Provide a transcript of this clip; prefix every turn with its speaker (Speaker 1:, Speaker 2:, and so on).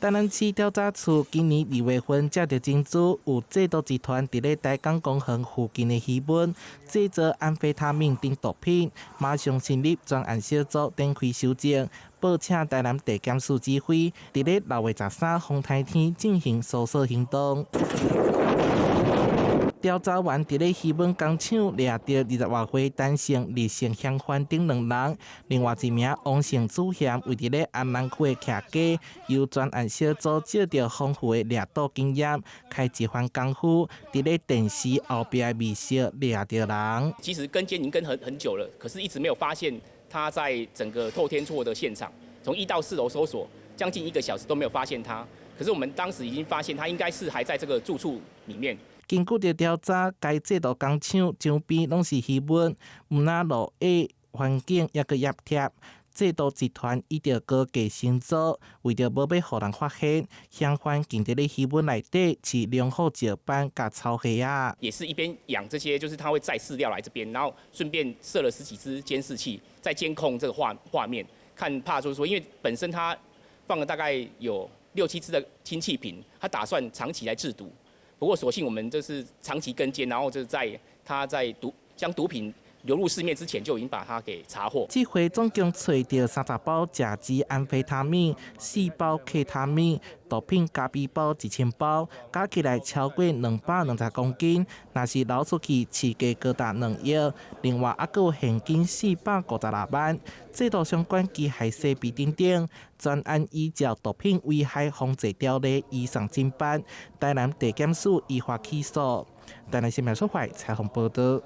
Speaker 1: 台南市調查處今年2月份接著情資，有製毒集團佇咧台港公園附近的魚塭製造安非他命等毒品，馬上成立專案小組展開搜證，報請台南地檢署指揮，佇咧6月13風颱天進行搜索行動。調查員佇咧魚塭工廠掠著20外歲陳姓李姓嫌犯等兩人，另外一名王姓主嫌位佇咧安南區的徛家，由專案小組借著豐富的掠毒經驗，開一番功夫，佇咧電視後壁的密室掠著人。
Speaker 2: 其實跟監已經跟很久了，可是一直沒有發現他在整個透天厝的現場，從1到4樓搜索將近一個小時都沒有發現他。可是我們當時已經發現他應該是還在這個住處裡面。
Speaker 1: 根據著調查，該製毒工廠周邊攏是魚塭，毋但落雨環境猶閣澀貼。製毒集團以著高價承租，為著無欲予人發現，嫌犯竟佇咧魚塭內底飼龍虎石斑佮草蝦仔。
Speaker 2: 也是一邊養這些，就是他會載飼料來這邊，然後順便設了十幾支監視器，在監控這個畫面，看怕就是說，因為本身他放了大概有六七支的氫氣瓶，他打算長期來製毒。不過所幸我們就是長期跟監，然後就是在他在毒將毒品流入市面之前，就已經把它給查獲。
Speaker 1: 這回總共揣著30包甲基安非他命、4包 K 他命、毒品咖啡包1000包，加起來超過220公斤。若是流出去，市價高達2億。另外，猶閣有現金456萬。製毒相關機械設備等等，專案依照毒品危害防治條例移送偵辦。台南地檢署依法起訴。台南新聞出發採訪報道。